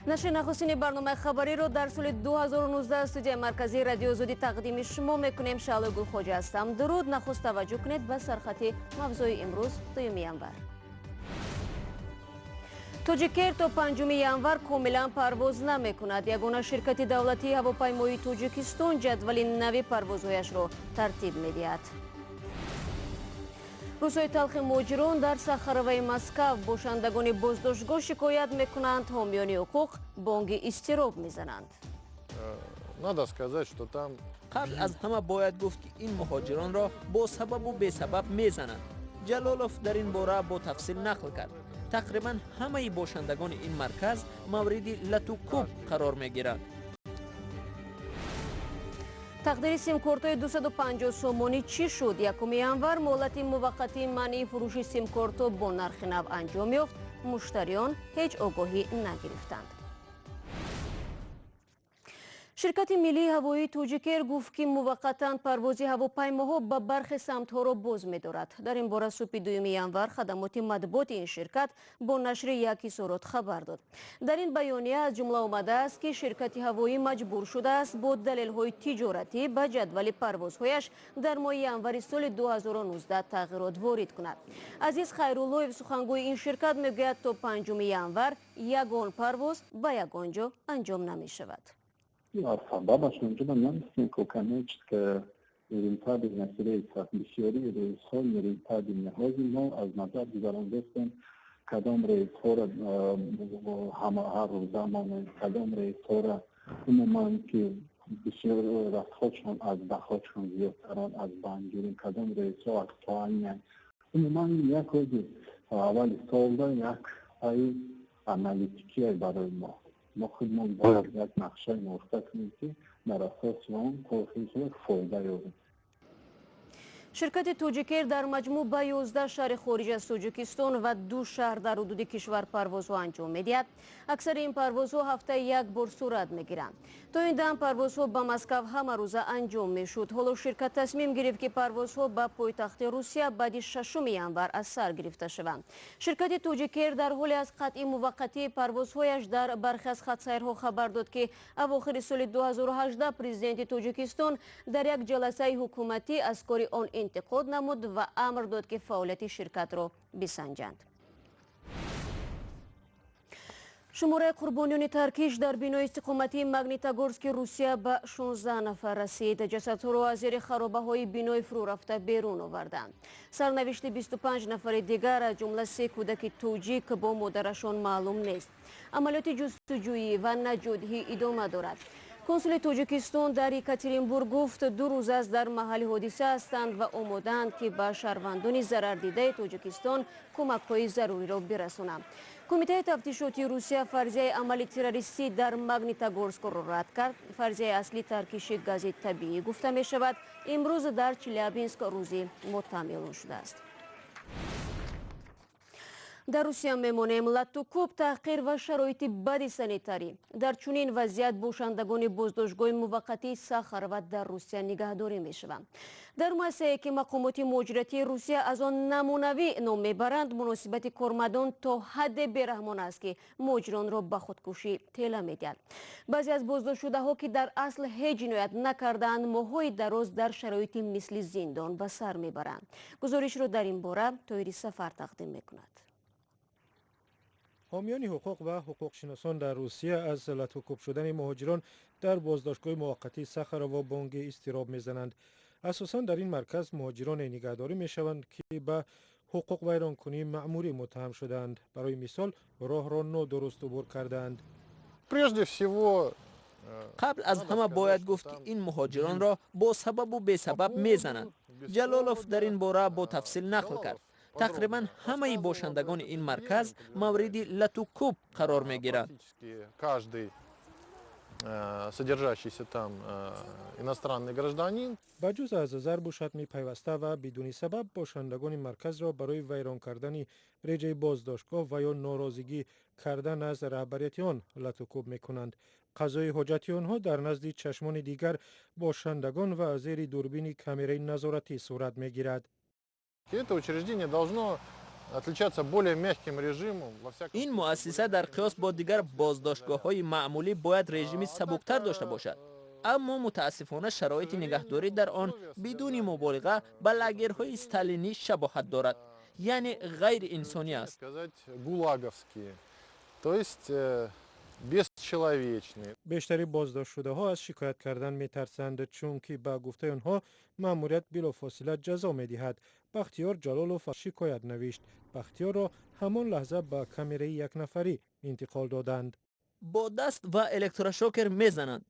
Нашри нахустини барномаи хабариро дар соли 2019 студияи марказии Радиои Озодӣ тақдими шумо мекунем. Шаълои Гулхоҷа ҳастам. Дуруд. Нахуст таваҷҷӯҳ кунед ба сархати мавзӯи имрӯз, 2 январ. Тоҷикэйр то 5 январ комилан парвоз намекунад. Ягона ширкати давлатии ҳавопаймоии Тоҷикистон ҷадвали нави парвозҳояшро тартиб медиҳад. Рӯзҳои талхи муҳоҷирон дар Сахароваи Москав: бошандагони боздоштгоҳ шикоят мекунанд, ҳомиёни ҳуқуқ бонги изтироб мезананд. Надо сказать, что там Қабл аз ҳама бояд гуфт, ки ин муҳоҷиронро бо сабабу бесабаб мезананд. Ҷалолов дар ин бора бо тафсил нақл кард. Тақрибан ҳамаи бошандагони ин марказ мавриди лату кӯб қарор мегиранд. Тақдири симкортҳои 250 сомонӣ чӣ шуд? 1 январ муҳлати муваққатии манъи фурӯши симкортҳо бо нархи нав анҷом ёфт. Муштариён ҳеҷ огоҳӣ нагирифтанд. Ширкати миллии ҳавоии Тоҷикэр гуфт, ки муваққатан парвози ҳавопаймоҳо ба бархе самтҳоро боз медорад. Дар ин бора субҳи 2 январ хадамоти матбуоти ин ширкат бо нашри як изҳорот хабар дод. Дар ин баёния аз ҷумла омадааст, ки ширкати ҳавоӣ маҷбур шудааст бо далелҳои тиҷоратӣ ба ҷадвали парвозҳояш дар моҳи январи соли 2019 тағйирот ворид кунад. Азиз Хайруллоев, сухангӯи ин ширкат, мегӯяд, то 5 январ ягон парвоз ба ягон ҷо анҷом намешавад. Сабабаш онҷо наместем, ко коммерческая рентабельность рейсов, бисёри рейсҳо нерентабельны. Ҳозир мо аз назар гузарондастем, кадом рейсҳоро ҳар рӯза монем, кадом рейсҳоро умуман, ки бисёр расходшон аз доходшон зиёдтаранд, аз банд гирем, кадом рейсҳо актуальны. Умуман, як рӯзи аввали солда як паи аналитикие барои мо. Худмон бояд як нақшаи мувофиқа кунем, ки дар асоси он то фоида ёбем. Ширкати Тоҷикэйр дар маҷмӯъ ба 11 шаҳри хориҷ аз Тоҷикистон ва ду шаҳр дар ҳудуди кишвар парвозҳо анҷом медиҳад. Аксари ин парвозҳо ҳафтаи як бор сурат мегиранд. То ин дам парвозҳо ба Москав ҳамарӯза анҷом мешуд. Ҳоло ширкат тасмим гирифт, ки парвозҳо ба пойтахти Русия баъди 6 январ аз сар гирифта шаванд. Ширкати Тоҷикэйр дар ҳоле аз қатъи муваққатии парвозҳояш дар бархе аз хатсайрҳо хабар дод, ки авохири соли 2018 президенти Тоҷикистон дар як ҷаласаи ҳукуматӣ аз кори он интиқод намуд ва амр дод, ки фаъолияти ширкатро бисанҷанд. Шумораи қурбониёни таркиш дар бинои истиқоматии Магнитогорски Русия ба 16 нафар расид. Ҷасадҳоро аз зери харобаҳои бинои фурӯрафта берун оварданд. Сарнавишти 25 нафари дигар, аз ҷумла се кӯдаки тоҷик бо модарашон, маълум нест. Амалиёти ҷустуҷӯӣ ва наҷотдиҳӣ идома дорад. Консули Тоҷикистон дар Екатеринбург гуфт, 2 рӯз аст дар маҳалли ҳодиса ҳастанд ва омодаанд, ки ба шаҳрвандони зарардидаи Тоҷикистон кӯмакҳои заруриро бирасонанд. Кумитаи тафтишоти Русия фарзияи амали террористӣ дар Магнитогорскро рад кард. Фарзияи аслӣ таркиши гази табиӣ гуфта мешавад. Имрӯз дар Челябинск рӯзи мотам эълон шудааст. Дар Русия мемонем. Латтукӯб, таҳқир ва шароити бади санитарӣ: дар чунин вазъият бошандагони боздоштгоҳи муваққатии Сахарова дар Русия нигаҳдорӣ мешаванд. Дар муассисае, ки мақомоти муҳоҷиратии Русия аз он намунавӣ ном мебаранд, муносибати кормандон то ҳадде бераҳмона аст, ки муҳоҷиронро ба худкушӣ тела медиҳад. Баъзе аз боздоштшудаҳо, ки дар асл ҳеҷ ҷиноят накардаанд, моҳҳои дароз дар шароити мисли зиндон ба сар мебаранд. Гузоришро дар ин бора Тоҳири Сафар тақдим мекунад. Ҳомиёни ҳуқуқ ва ҳуқуқшиносон дар Русия аз латукӯб шудани муҳоҷирон дар боздоштгоҳи муваққатии Сахарово бонги изтироб мезананд. Асосан дар ин марказ муҳоҷироне нигаҳдорӣ мешаванд, ки ба ҳуқуқвайронкунии маъмурӣ муттаҳам шудаанд, барои мисол, роҳро нодуруст убур кардаанд. Прежде всего Қабл аз ҳама бояд гуфт, ки ин муҳоҷиронро бо сабабу бесабаб мезананд. Ҷалолов дар ин бора бо тафсил нақл кард. Тақрибан ҳамаи бошандагони ин марказ мавриди латукӯб қарор мегиранд. Каждый содержащийся там иностранный гражданин. Ба ҷуз аз зарбу шатми пайваста ва бидуни сабаб, бошандагони марказро барои вайрон кардани реҷаи боздоштгоҳ ва ё норозигӣ кардан аз раҳбарияти он латукӯб мекунанд. Қазои ҳоҷати онҳо дар назди чашмони дигар бошандагон ва зери дурбини камераи назоратӣ сурат мегирад. Это учреждение должно Отличаться более мягким режимом. Во всяком Ин муассиса дар қиёс бо дигар боздоштгоҳҳои маъмулӣ бояд режими сабуктар дошта бошад, аммо мутаассифона шароити нигаҳдорӣ дар он бидуни муболиға ба лагерҳои сталинӣ шабоҳат дорад, яъне ғайриинсонӣ аст. Сказать, гулаговские, то есть бесчеловечные. Бештари боздоштшудаҳо аз шикоят кардан метарсанд, чунки ба гуфтаи онҳо маъмурият билофосила ҷазо медиҳад. Бахтиёр Ҷалолов шикоят навишт. Бахтиёрро ҳамон лаҳза ба камераи якнафарӣ интиқол доданд. Бо даст ва электрошокер мезананд.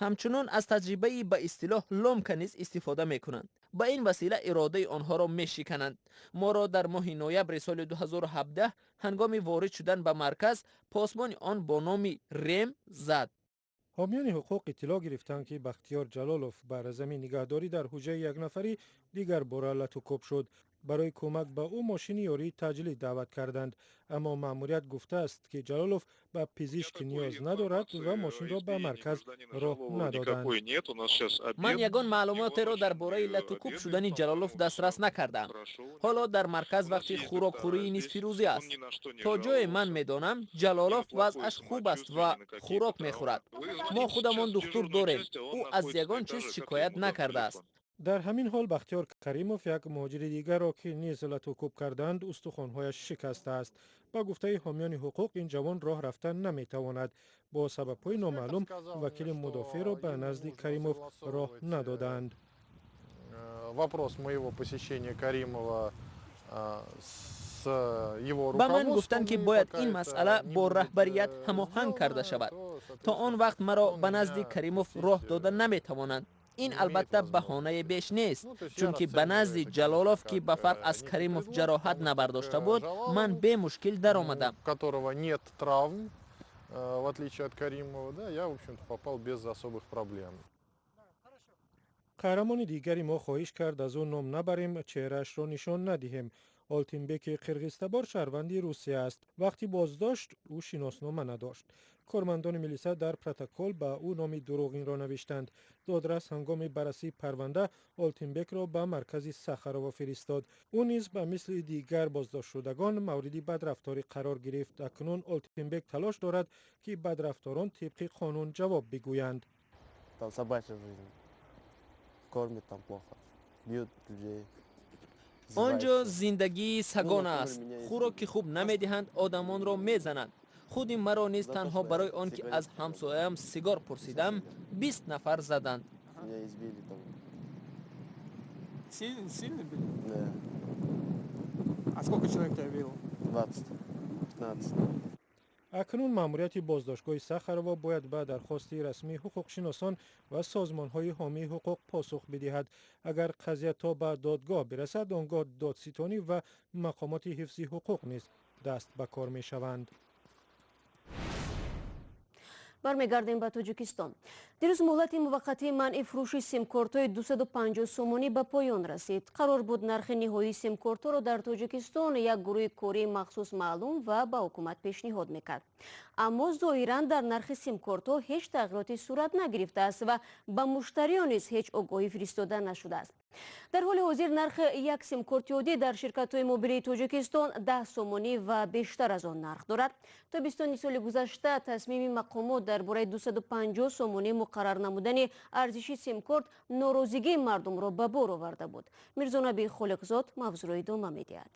Ҳамчунон аз таҷрибаи ба истилоҳ ломка низ истифода мекунанд. Ба ин васила иродаи онҳоро мешикананд. Моро дар моҳи ноябри соли 2017 ҳангоми ворид шудан ба марказ посбони он бо номи Рем зад. Ҳомиёни ҳуқуқ иттилоъ гирифтанд, ки Бахтиёр Ҷалолов бар замин нигаҳдорӣ дар ҳуҷраи якнафарӣ дигар бора латукӯб шуд. Барои кӯмак ба ӯ мошини ёрии таъҷилӣ даъват карданд, аммо маъмурият гуфтааст, ки Ҷалолов ба пизишк ниёз надорад ва мошинро ба марказ роҳ надоданд. Ман ягон маълумотеро дар бораи латукӯб шудани Ҷалолов дастрас накардаам. Ҳоло дар марказ вақти хӯрокхӯрии нисфирӯзӣ аст. То ҷое ман медонам, Ҷалолов вазъаш хуб аст ва хӯрок мехӯрад. Мо худамон духтур дорем, ӯ аз ягон чиз шикоят накардааст. Дар ҳамин ҳол Бахтиёр Каримов, як муҳоҷири дигарро, ки низ латукӯб карданд, устухонҳояш шикастааст. Ба гуфтаи ҳомиёни ҳуқуқ, ин ҷавон роҳ рафта наметавонад. Бо сабабҳои номаълум вакили мудофеъро ба назди Каримов роҳ надоданд. Вопрос моего посещения Каримова с его Ба ман гуфтанд, ки бояд ин масъала бо раҳбарият ҳамоҳанг карда шавад. То он вақт маро ба назди Каримов роҳ дода наметавонанд. Ин албатта баҳонае беш нест, чунки ба назди Ҷалолов, ки ба фарқ аз Каримов ҷароҳат набардошта буд, ман бемушкил даромадам. Которого нет травм, в отличие от Каримова, да, я, в общем-то, попал без особых проблем. Қаҳрамони дигари мо хоҳиш кард, аз ӯ ном набарем, чеҳраашро нишон надиҳем. Олтинбеки қирғизтабор шаҳрванди Русия аст. Вақти боздошт ӯ шиноснома надошт. Кормандони милиса дар протокол ба ӯ номи дурӯғинро навиштанд. Додрас ҳангоми баррасии парванда Олтинбекро ба маркази Сахарово фиристод. Ӯ низ ба мисли дигар боздоштшудагон мавриди бадрафторӣ қарор гирифт. Акнун Олтинбек талош дорад, ки бадрафторон тибқи қонун ҷавоб бигӯянд. Там собачья жизнь. Кормят там плохо. Бьют людей. Он ҷо зиндагии сагон аст. Хӯроки хуб намедиҳанд, одамонро мезананд. Худи маро низ танҳо барои он ки аз ҳамсояам сигор пурсидам, 20 нафар заданд. Меня избили там. Сильно, сильно били? Да. А сколько человек тебя било? 20. 15. Акнун маъмурияти боздоштгоҳи Сахарово бояд ба дархости расмии ҳуқуқшиносон ва созмонҳои ҳомии ҳуқуқ посух бидиҳад. Агар қазия то ба додгоҳ бирасад, он гоҳ додситонӣ ва мақомоти ҳифзи ҳуқуқ низ даст ба кор мешаванд. Бармегардем ба Тоҷикистон. Дирӯз муҳлати муваққатии манъи фурӯши симкортҳои 250 сомонӣ ба поён расид. Қарор буд, нархи ниҳоии симкортҳоро дар Тоҷикистон як гурӯҳи кории махсус маълум ва ба ҳукумат пешниҳод мекард, аммо зоҳиран дар нархи симкортҳо ҳеҷ тағйироте сурат нагирифтааст ва ба муштариён низ ҳеҷ огоҳӣ фиристода нашудааст. Дар ҳоли ҳозир нархи як симкорти оддӣ дар ширкатҳои мобилии Тоҷикистон 10 сомонӣ ва бештар аз он нарх дорад. Тобистони соли гузашта тасмими мақомот дар бораи 250 сомонӣ муқаррар намудани арзиши симкорт норозигии мардумро ба бор оварда буд. Мирзонаби Холиқзод мавзӯъро идома медиҳад.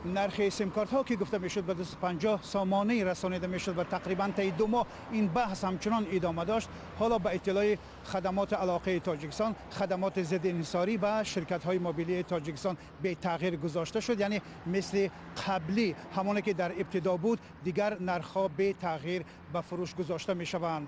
Нархи симкартҳо, ки гуфта мешуд, ба 250 сомонӣ расонида мешуд ва тақрибан таи 2 моҳ ин баҳс ҳамчунон идома дошт, ҳоло ба иттилои Хадамоти алоқаи Тоҷикистон, хадамоти зидди инҳисорӣ ба ширкатҳои мобилии Тоҷикистон бетағйир гузошта шуд. Яъне мисли қаблӣ, ҳамоне ки дар ибтидо буд, дигар нархҳо бетағйир ба фурӯш гузошта мешаванд.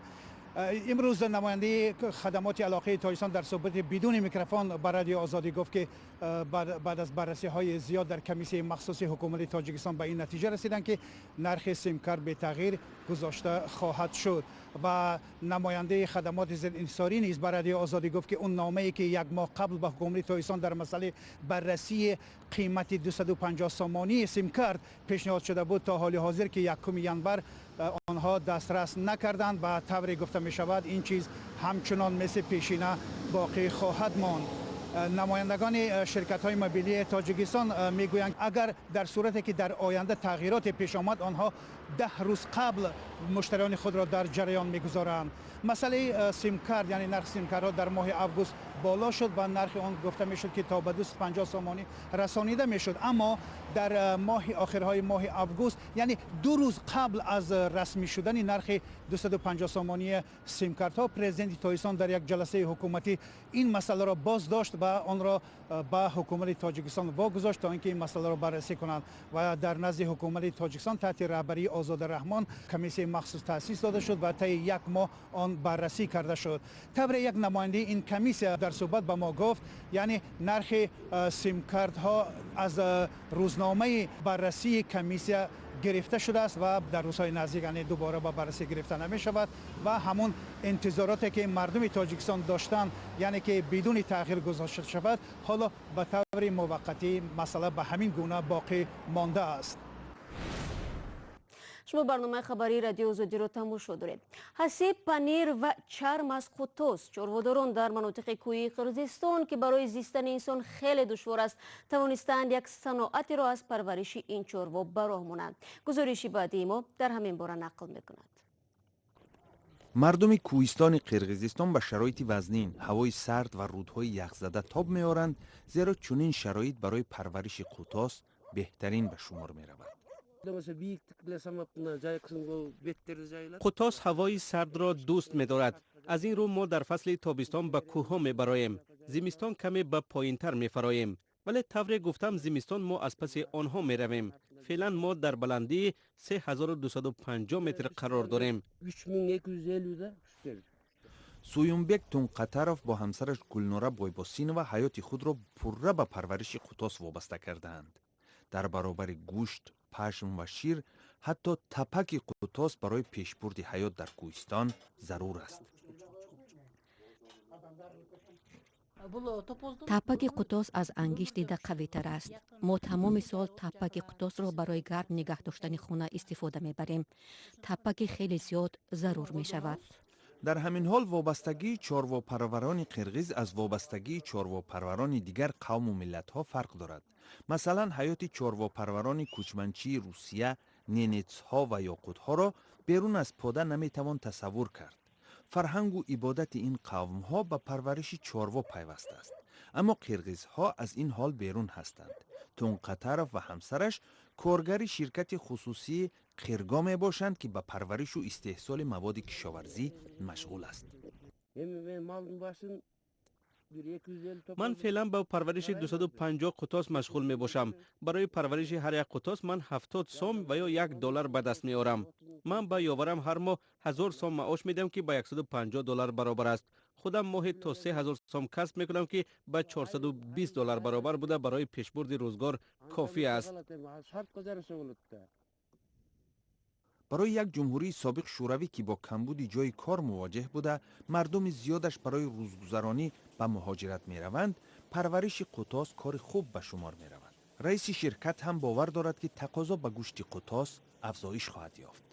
Имрӯз намояндаи Хадамоти алоқаи Тоҷикистон дар суҳбати бидуни микрофон ба Радио Озодӣ гуфт, ки баъд аз баррасиҳои зиёд дар комиссияи махсуси ҳукумати Тоҷикистон ба ин натиҷа расиданд, ки нархи симкарт бетағйир гузошта хоҳад шуд. Ва намояндаи хадамоти зиддиинҳисорӣ низ ба Радио Озодӣ гуфт, ки он номае, ки як моҳ қабл ба ҳукумати Тоҷикистон дар масъалаи баррасии қимати 250 сомонии симкарт пешниҳод шуда буд, то ҳоли ҳозир, ки 1 январ, онҳо дастрас накарданд. Ба тавре гуфта мешавад, ин чиз ҳамчунон мисли пешина боқӣ хоҳад монд. Намояндагони ширкатҳои мобилии Тоҷикистон мегӯянд, агар дар сурате ки дар оянда тағйироте пеш омад, онҳо 10 рӯз қабл муштариёни худро дар ҷараён мегузоранд. Масъалаи симкарт, яъне нархи симкартҳо дар моҳи август боло шуд ва нархи он гуфта мешуд ки то ба 250 сомонӣ расонида мешуд, аммо дар моҳи охирҳои моҳи август, яъне 2 рӯз қабл аз расмӣ шудани нархи 250 сомонии симкартҳо, президенти Тоҷикистон дар як ҷаласаи ҳукуматӣ ин масъаларо боз дошт ва онро ба ҳукумати Тоҷикистон вогузошт то инки ин масъаларо баррасӣ кунанд. Ва дар назди ҳукумати Тоҷикистон таҳти раҳбарии Озода Раҳмон комиссияи махсус таъсис дода шуд ва таи як моҳ он баррасӣ карда шуд. Тавре як намояндаи ин комиссия дар суҳбат ба мо гуфт, яъне нархи симкартҳо аз рӯзномаи баррасии комиссия гирифта шудааст ва дар рӯзҳои наздик, яъне дубора ба баррасӣ гирифта намешавад ва ҳамон интизороте ки мардуми Тоҷикистон доштанд, яъне ки бидуни тағйир гузошта шавад, ҳоло ба таври муваққатӣ масъала ба ҳамин гуна боқӣ мондааст. Шумо барномаи хабарии Радиои Озодиро тамошо доред. Ҳасиб, панир ва чарм аз қутос. Чорводорон дар манотиқи кӯҳии Қирғизистон, ки барои зистани инсон хеле душвор аст, тавонистанд як саноатеро аз парвариши ин чорво ба роҳ монанд. Гузориши баъдии мо дар ҳамин бора нақл мекунад. Мардуми кӯҳистони Қирғизистон ба шароити вазнин, ҳавои сард ва рӯдҳои яхзада тоб меоранд, зеро чунин шароит барои парвариши қутос беҳтарин ба шумор меравад. Қутос ҳавои сардро дӯст медорад. Аз ин рӯ мо дар фасли тобистон ба кӯҳҳо мебароем, зимистон каме ба поинтар мефароем, вале тавре гуфтам, зимистон мо аз паси онҳо меравем. Феълан мо дар баландии 3250 метр қарор дорем. Суюнбек Тунқатаров бо ҳамсараш Гулнора Бойбосинова ҳаёти худро пурра ба парвариши қутос вобаста кардаанд. Дар баробари гӯшт, пашм ва шир, ҳатто тапаки қутос барои пешбурди ҳаёт дар кӯҳистон зарур аст. Тапаки қутос аз ангишт дида қавитар аст. Мо тамоми сол тапаки қутосро барои гарм нигаҳ доштани хона истифода мебарем. Тапаки хеле зиёд зарур мешавад. Дар ҳамин ҳол вобастагии чорвопарварони қирғиз аз вобастагии чорвопарварони дигар қавму миллатҳо фарқ дорад. Масалан, ҳаёти чорвопарварони кӯчманчии Русия, ненецҳо ва ёқутҳоро берун аз пода наметавон тасаввур кард. Фарҳангу ибодати ин қавмҳо ба парвариши чорво пайваст аст, аммо қирғизҳо аз ин ҳол берун ҳастанд. Тунқатаров ва ҳамсараш коргари ширкати хусусии Қирго мебошанд, ки ба парваришу истеҳсоли маводи кишоварзӣ машғул аст. Ман феълан ба парвариши 250 қутос машғул мебошам. Барои парвариши ҳар як қутос ман 70 сом ва ё 1 доллар ба даст меорам. Ман ба ёварам ҳар моҳ 1000 сом маош медиҳам, ки ба 150 доллар баробар аст. Худам моҳе то 3000 сом касб мекунам, ки ба 420 доллар баробар буда, барои пешбурди рӯзгор кофӣ аст. Барои як ҷумҳурии собиқ Шӯравӣ, ки бо камбуди ҷойи кор мувоҷеҳ буда, мардуми зиёдаш барои рӯзгузаронӣ ба муҳоҷират мераванд, парвариши қутос кори хуб ба шумор меравад. Раиси ширкат ҳам бовар дорад, ки тақозо ба гӯшти қутос афзоиш хоҳад ёфт.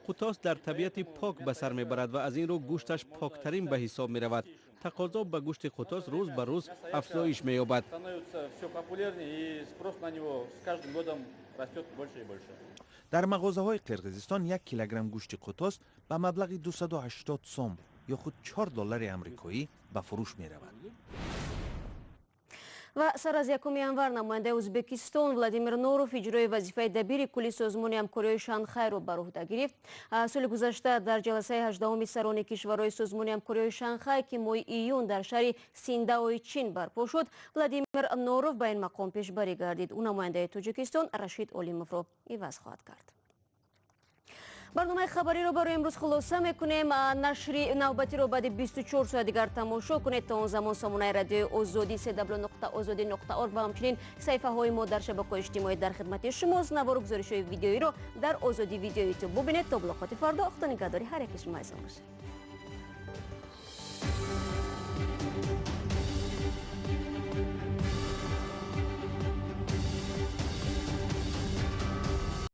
Қутос дар табиати пок ба сар мебарад ва аз ин рӯ гӯшташ поктарин ба ҳисоб меравад. Тақозо ба гӯшти қутос рӯз ба рӯз афзоиш меёбад. Дар мағозаҳои Қирғизистон 1 килограмм гӯшти қутос ба маблағи 280 сом ё худ 4 доллари амрикоӣ ба фурӯш меравад. Ва сар аз 1 январ намояндаи Ӯзбекистон Владимир Норов иҷрои вазифаи дабири кулли созмони ҳамкориҳои Шанхайро бар уҳда гирифт. Соли гузашта дар ҷаласаи 18-уми сарони кишварҳои созмони ҳамкориҳои Шанхай, ки моҳи июн дар шаҳри Синдаои Чин барпо шуд, Владимир Норов ба ин мақом пешбарӣ гардид. Ӯ намояндаи Тоҷикистон Рашид Олимовро иваз хоҳад кард. Барномаи хабариро барои имрӯз хулоса мекунем. Нашри навбатиро баъди 24 соат дигар тамошо кунед. То он замон сомонаи радиои Озодӣ cw.ozodi.org ва ҳамчунин саҳифаҳои мо дар шабакаҳои иҷтимоӣ дар хидмати шумост. Навору гузоришҳои видеоиро дар Озодӣ видео ютуб бубинед. То мулоқоти фардо, Худо нигаҳдори ҳар яки шумо азизон бошад.